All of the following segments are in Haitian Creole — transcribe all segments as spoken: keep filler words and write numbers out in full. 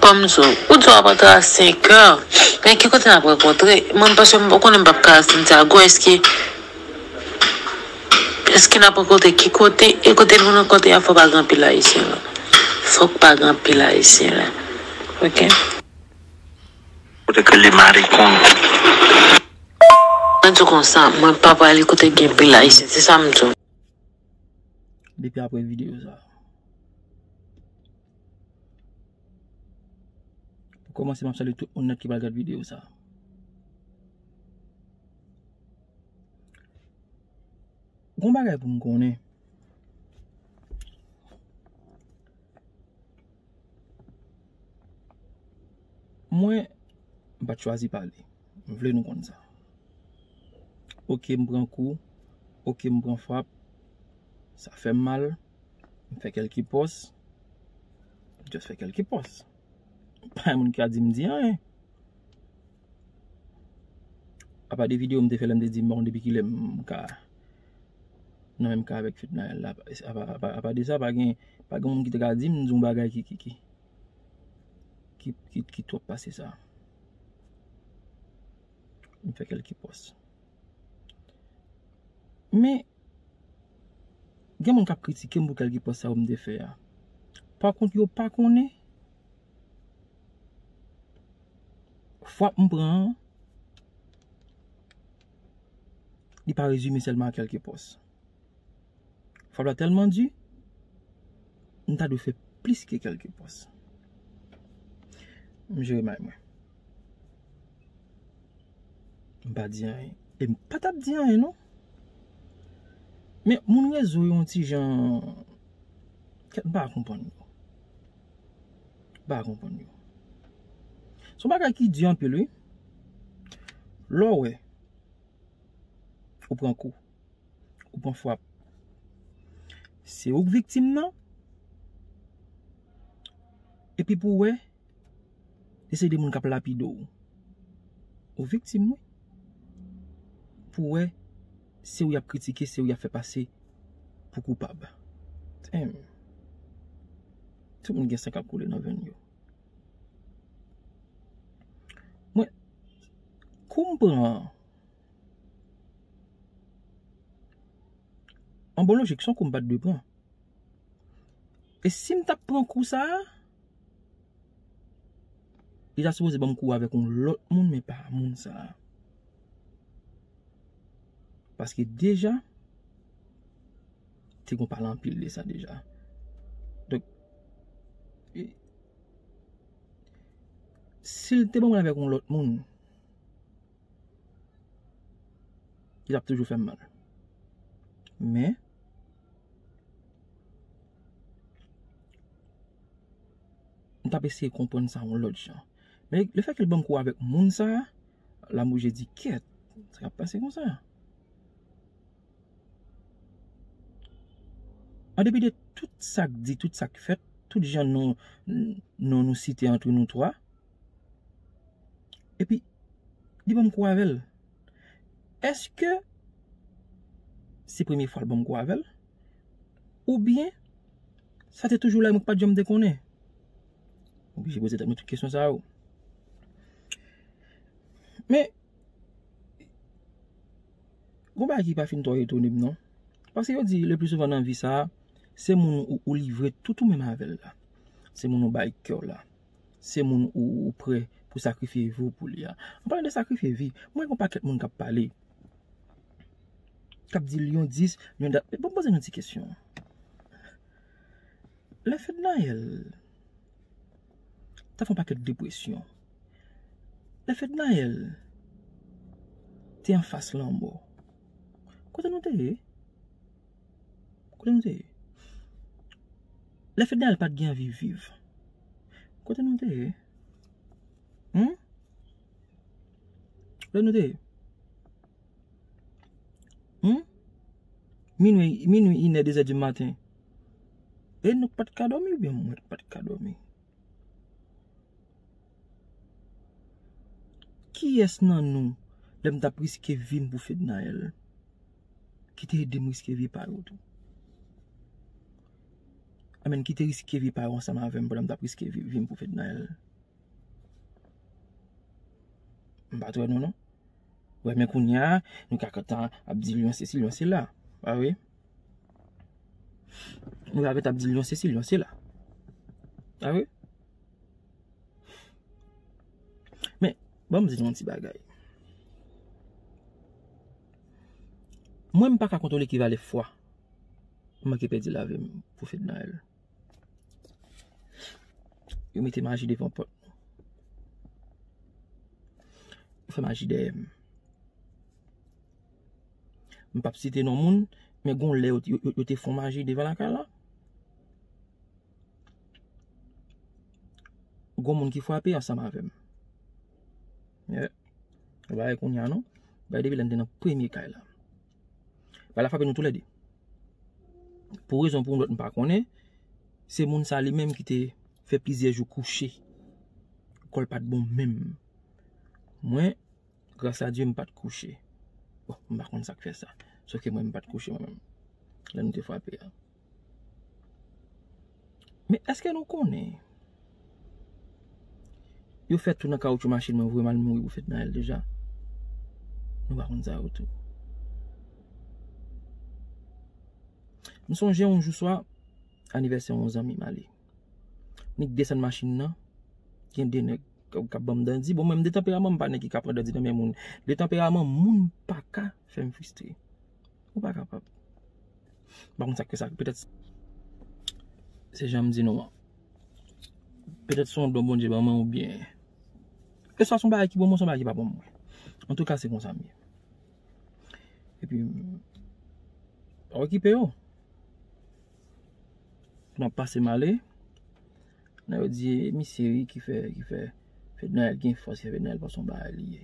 Ban m di w, ou di w ap antre a senk è. Men ki kote n ap rankontre? Mwen, paske m konnen m p ap ka al Santiago, èske, èske n ap rankontre ki kote? E kote nou rankontre a, fò pa gen anpil Ayisyen la. Fòk pa gen anpil Ayisyen la. Ok? Kote ke li marikon. Mwen di w konsa, mwen pa prale kote gen anpil Ayisyen, se sa m di w. Depi apre videyo sa. Pou kòmanse, m ap salye tout moun nèt ki pral gad videyo sa. Gon bagay pou m konnen. Mwen, m pa t chwazi pale. M vle nou konn sa. Ok, m pran kou. Ok, m pran frap. Sa fè m mal. M fè kèlke pòs. M just fè kèlke pòs. Pa gen moun ki ka di m di anyen. Apa de videyo m te fè lè m te di m pa konn depi kilè m ka nan menm ka avèk Fednaelle la. Apa, apa, apa de sa, pa gen, pa gen moun ki te ka di m di yon bagay ki, ki, ki, ki, ki, ki twòp pase sa. M fè kèlke pòs. Men, gen moun k ap kritike m pou kèlke pòs sa yo m te fè a. Pa kont, yo pa konnen frap m pran an, li pa rezime sèlman a kèlke pòs. Frap la tèlman di, m ta dwe fè plis ke kèlke pòs. M jere may mwen. M pa di anyen. E m pa t ap di anyen, non. Men moun rezo yo yon ti jan, kèt, m pa konprann yo. M pa konprann yo. Se yon bagay ki di anpil, wi. Lè w wè, ou pran kou, ou pran frap. Se ou k viktim nan. Epi pou w wè, se de moun k ap lapide w. Ou viktim, wi. Pou w wè, se ou y ap kritike, se ou y ap fè pase pou koupab. Damn. Tout moun gen san k ap koule nan venn yo. Mwen, kou m pran an, an bon lojik, se yon kou m pa t dwe pran. E si m t ap pran kou sa a, li ta sipoze ban m kou avèk yon lòt moun, men pa moun sa a. Paske deja, te gon pale anpil de sa deja. Donk, e, si l te ban m l avèk yon lòt moun, li t ap toujou fè m mal. Men, m t ap eseye konprann sa yon lòt jan. Men lefètke l ban m kou avèk moun sa a, la m oblije di, kèt, sa k ap pase konsa? An depi de tout sa k di, tout sa k fèt, tout jan non, non nou site antre nou twa, epi li ban m kou avè l. Èske se premye fwa l ban m kou avè l? Oubyen, sa te toujou la, mwen k pa t janm te konnen? Oblije poze tèt mwen tout kesyon sa yo. Men, gon bagay ki pa fin twò etone m, non. Paske yo di, le pli souvan nan vi sa a, se moun ou, ou livre tout ou menm avè l la. Se moun ou bay kè w la. Se moun ou, ou prè pou sakrifye vi w pou li a. An palan de sakrifye vi, mwen gen yon pakèt moun k ap pale, k ap di Lyon dis, Lyon dat. Men ban m poze nou ti kesyon. Lè Fednaelle t ap fè yon pakèt depresyon, lè Fednaelle te anfas lanmò, kote nou te ye? Kote nou te ye? Lè Fednaelle pa t gen anvi viv, kote nou te ye? Hmm? Kote nou te ye? Hmm? Minwi, minwi, inè, dezè di maten. E nou pa t ka dòmi oubyen mwen pa t ka dòmi? Kiyès nan nou, lè m t ap riske vi m pou Fednaelle, ki te ede m riske vi pa yo tou? Amèn, ki te riske vi pa yo ansanm avè m pandan m t ap riske vi, vi m pou Fednaelle? M pa t wè nou non. Wè, men kounye a, nou ka kontan ap di Lyon se si, Lyon se la. Pa vre? Nou ka kontan ap di Lyon se si, Lyon se la. Pa vre? Men, ban m di nou yon ti bagay. Mwen, m pa ka kontwole ki valè fwa m manke pèdi lavi m pou Fednaelle. Yo mete maji devan pòt nou. Yo fè maji dèyè m. M p ap site non moun, men gon lè yo, yo, yo, yo te fon maji devan lakay la. Gon moun ki frape ansanm avè m. Yeah. Ou pa wè kounye a non. Bay depi lè n te nan premye kay la. Bay la frape nou toulède. Pou rezon pou yon lòt m pa konnen, se moun sa li menm ki te fè plizyè jou kouche. Kò l pa t bon menm. Mwen, gras a Dye, m pa t kouche. Bon, m pa konn sa k fè sa. Sòf ke mwen, m pa t kouche mwen menm. Lè nou te frape a. Men èske nou konnen yo fè tou nan kawotchou machin mwen voye m al mouri pou Fednaelle deja? Nou pa konn sa yo tou. M sonje yon jou swa, anivèsè yon zanmi m ale. Nik desann machin nan, gen de nèg k ap, k ap ban m dandi. Bon, mwen, m de tanperaman, m pa nèg ki ka pran dandi nan men moun. De tanperaman, moun pa ka fè m fristre. Ou pa kapab. M pa konn sa k fè sa. Petèt se jan m di nou an. Petèt se yon don Bondye ban mwen oubyen. E sa se yon bagay ki bon mwen, se yon bagay ki pa bon mwen. Antouka, se konsa m ye. Epi, pa okipe yo. N ap pase m ale. Nan yo di, e misye wi ki fè, ki fè Fednaelle gen fòs, se Fednaelle pa se yon bagay li ye.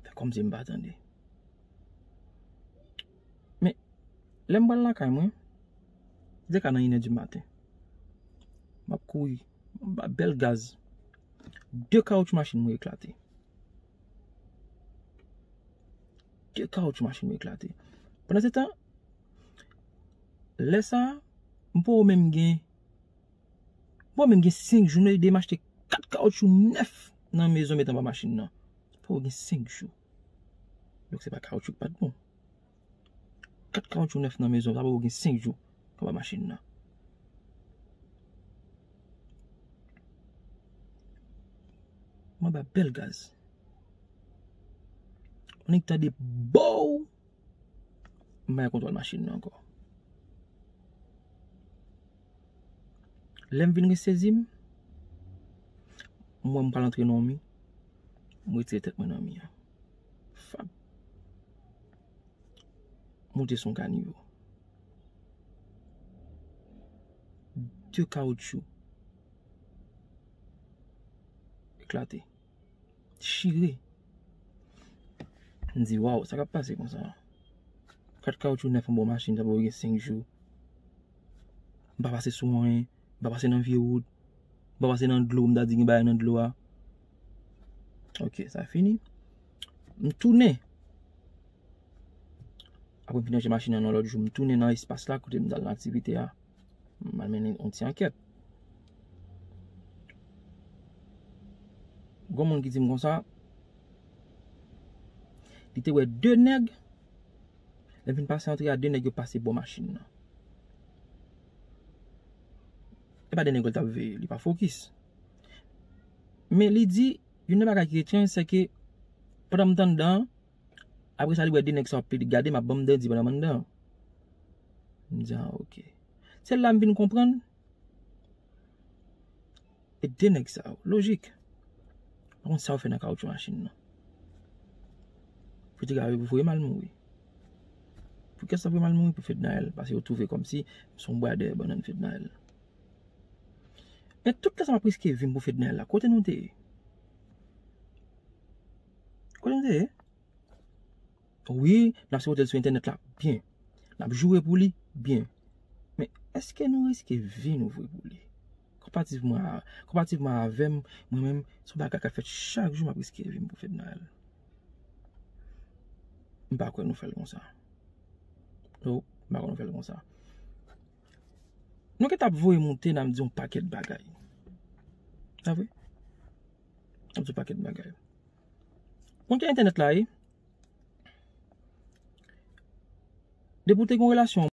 Fè kòmsi m pa tande. Men, lè m pral lakay mwen, se ka nan inè di maten. M ap kouri, m ap ba bèl gaz. De kawotchou machin mwen eklate. De kawotchou machin mwen eklate. Pandan se tan, lè sa a, m poko menm gen, m poko menm gen senk jou, nou ede m achte kat kawotchou nèf nan mezon met anba machin nan. M poko gen senk jou. Donk se pa kawotchou ki pa t bon. Kat kawotchou nèf nan mezon, sa poko gen senk jou anba machin nan. M anba bèl gaz. Mwen tande bow. M pa gen kontwòl machin nan ankò. Lè m vin resezi m, m wè m pral antre nan yon mi. M retire tèt mwen nan mi an. Fap. Moute sou yon kanivo. De kawotchou eklate. Chire. M di, waw, sa k ap pase konsa? Kat kawotchou nèf anba yon machin, sa poko gen senk jou. M pa pase sou anyen, m pa pase nan vye wout, m pa pase nan dlo, m ta di gen bagay nan dlo a. Ok, sa fini. M tounen. Apre m fin ranje machin nan yon lòt jou, m tounen nan espas la kote m t al nan aktivite a. M al mennen yon ti ankèt. Gon moun ki di m konsa, li te wè de nèg, lè m fin pase antre a, de nèg yo pase bò machin nan. E pa de nèg yo l t ap veye, li pa fokis. Men li di, youn nan bagay ki etranj, se ke pandan m t anndan an, apre sa, li wè de nèg sa yo ap pede gade m, ap ban m dandi pandan m anndan an. M di, ah, ok. Se la m vin konprann. E de nèg sa yo, lojik. Pa konn sa yo fè nan kawotchou machin nan. Pou te ka voye m al mouri. Pou kiyès sa voye m al mouri? Pou Fednaelle. Paske yo twouve kòmsi m se yon bwa dèyè bannann Fednaelle. Men tout lè sa m ap riske vi m pou Fednaelle la, kote nou te ye? Kote nou te ye? Wi, n ap sipote l sou entènèt la, byen. N ap joure pou li, byen. Men èske nou riske vi nou vre pou li? Konpativman a, konpativman avè m, mwen menm, se yon bagay k ap fèt chak jou m ap riske vi m pou Fednaelle. M pa kwè nou fè l konsa. No, m pa kwè nou fè l konsa. Nou gentan ap voye moute, n ap di yon pakèt bagay. Pa vre? Ap di pakèt bagay. Konn ki entènèt la ye? Depi w te gen yon relasyon